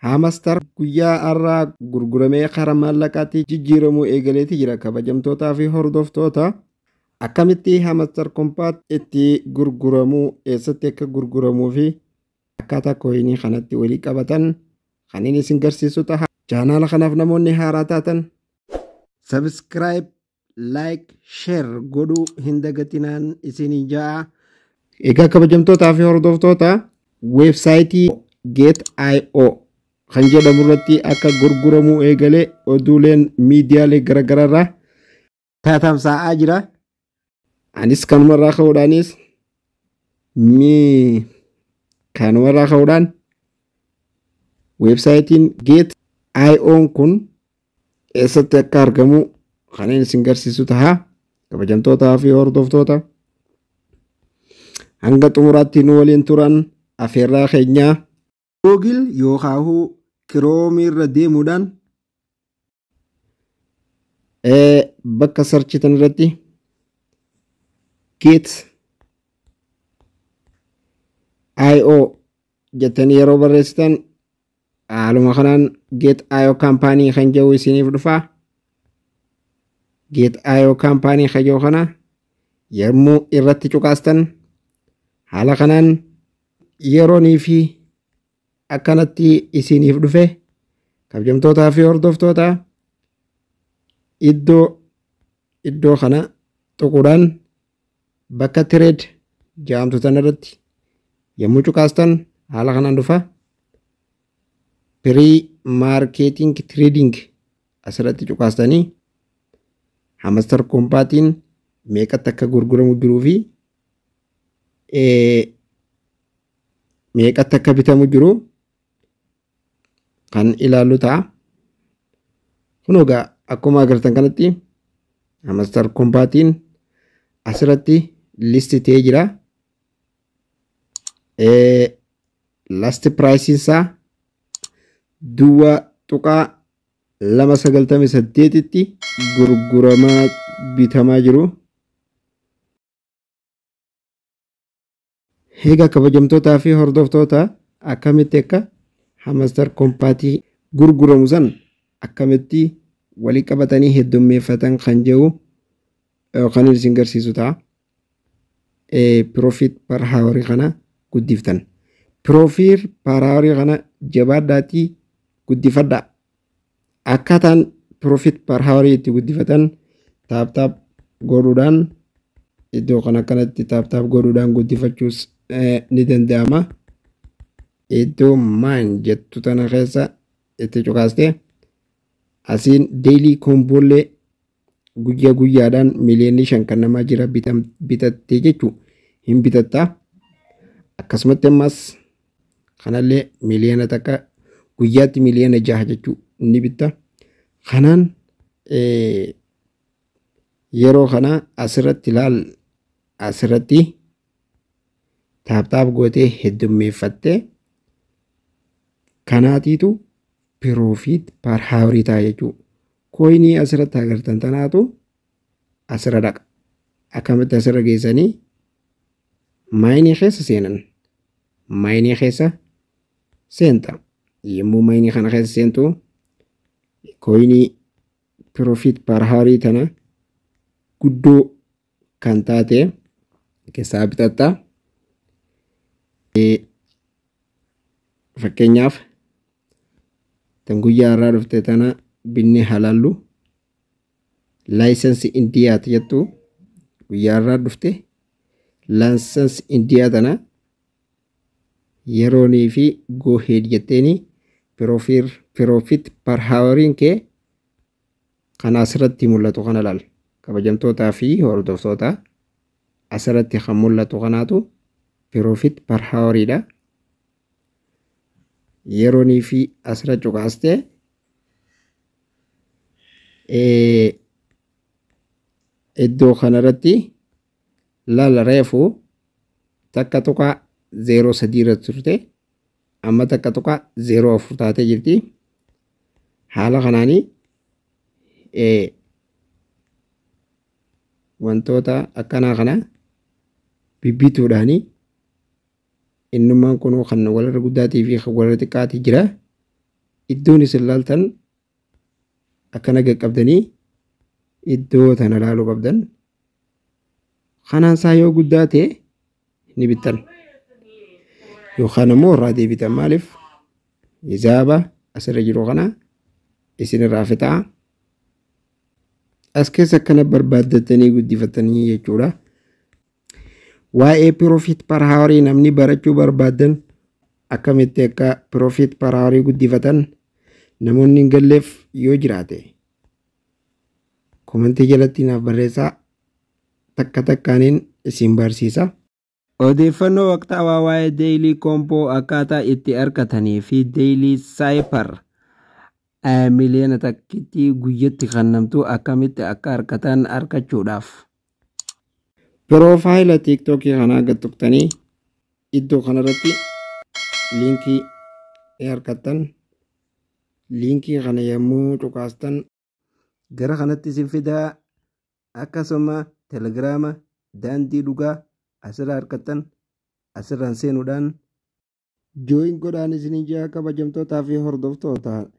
Hamster guyyaa har'aa gurguramee karaa maallaqaatti jijjiiramuu eegaleeti jira. Kabajamtootaa fi hordoftoota, akkamitti Hamster Kombat itti gurguramuu, eessatti akka gurguramuu fi akkaataa coinii kanatti walii qabatan kan inni isin garsiisu ta'a. Chaanaala kanaaf namoonni haaraa taatan subscribe, like, share godhuu hin dagatinaan isin ja'a. Egaa kabajamtootaa fi hordoftoota, weebsaayitii Gate.io kan jedhamu irratti akka gurguramuu eegalee oduuleen miidiyaalee garaagaraa irraa tamsa'aa jira. Anis kanumarraa ka'uudhaan weebsaayitiin Gate.io kun eessatti akka argamu kan inni isin garsiisu ta'a. Kabajamtootaa fi hordoftoota, hanga xumuraatti nu waliin turan afeerraa keenyaa. Google yookaan Chrome irra deemuudhaan bakka searchitan irratti Gate.io jettanii yeroo barreessitan, haaluma kanaan Gate.io company kan jedhu isiniif dhufa. Gate.io company kan jedhu kana yommuu irratti cuqaastan, haala kanaan yeroonii fi akkanatti isiniif dhufe. Kabajamtootaa fi hordoftoota, iddoo kana tuquudhaan bakka trade jedhamtu tanarratti yommuu cuqaastan, haala kanaan dhufa. Pre marketing trading asirratti cuqaastanii Hamster Kombatiin meeqatti akka gurguramu jiruu fi meeqatti akka bitamu jiru kan ilaallu ta'a. Kun egaa akkuma agartan kanatti Hamster Kombatiin asirratti list ta'ee jira. Last priceiin isaa 0.298tti gurguramaa bitamaa jiru. Egaa kabajamtootaa fi hordoftoota, akkamitti akka Hamster Kombatii gurguramu san akkamitti walii qabatanii heddummeeffatan kan jedhu kan isin garsiisu ta'a. Profit per hourii kana guddiftan. Profit per hourii kana jabaadhaatii guddifadhaa. Akkaataan profit per hourii itti guddifatan tap tap godhuudhaan, iddoo kana akkanatti tap tap godhuudhaan guddifachuus ni danda'ama. Iddoo mine jettu tana keessa itti cuqaastee asiin daily combollee guyyaa guyyaadhaan miliyoonni 5 kan namaa jira bitattee jechuu hin bitattaa. Akkasumatti ammas kanallee miliyoona 1, guyyaatti miliyoona 6 jechuu ni bitta. Kanaan yeroo kana asirratti ilaal, asirratti tap tap gootee heddummeeffattee kanaatiitu profit per hourii ta'a jechuudha. Coinii asirratti agartan tanaatu asirra dhaqa. Akkamitti asirra geessanii mineii keessa seenan? Mineii keessa seenta. Yommuu mineii kana keessa seentu, coinii profit per hourii tana guddoo kan taate keessaa bitatta. Fakkeenyaaf tan guyyaa irraa dhufte tana binnee halaallu, license Indiyaati jettu guyyaa irraa dhufte. License Indiyaa tana yeroonii fi go ahead jetteeni, profit per houriin kee kan asirratti mul'atu kana laal. Kabajamtootaa fi hordoftoota, asirratti kan mul'atu kanaatu profit per houriidha. Yeroonii fi asirra cuqaastee iddoo kanarratti laala, reefu 1.03 irra turte, amma 1.04 taatee jirti. Haala kanaanii wantoota akkanaa kana bibbituudhaanii innummaan kun kan walirra guddaatii fi kan walirra xiqqaatii jira. Iddoon isin laaltan akkana qaqqabdanii iddoo tana laaluu qabdan. Kanaan isaa yoo guddaa ta'e ni bittan. Yookaan immoo irraa deebitan, maaliif hisaaba asirra jiru kana isin irraa fixaa. As keessa akkana barbaaddatanii guddifatanii jechuudha. Waa'ee profit per hour namni barachuu barbaaddan, akkamitti akka profit per hour guddifatan namoonni hin galleef yoo jiraate, komentii jalatti naaf barreessaa, takka takkaaniin isin barsiisa. Odeeffannoo waqtaawaa waa'ee daily combo akkaataa itti argatanii fi daily cipher 1 miliyoona guyyatti kennamtu akkamitti akka argatan argachuudhaaf. Profile TikTokii kanaa gad tuqxanii iddoo kanarratti liinkii argattan. Liinkii kana yommuu cuqaastan gara kanatti isin fidaa. Akkasuma Telegiraama Daandii Dhugaa asirraa argattan, asirraan seenuudhaan join godhaan isiniin jaa, kabajamtootaa fi hordoftoota.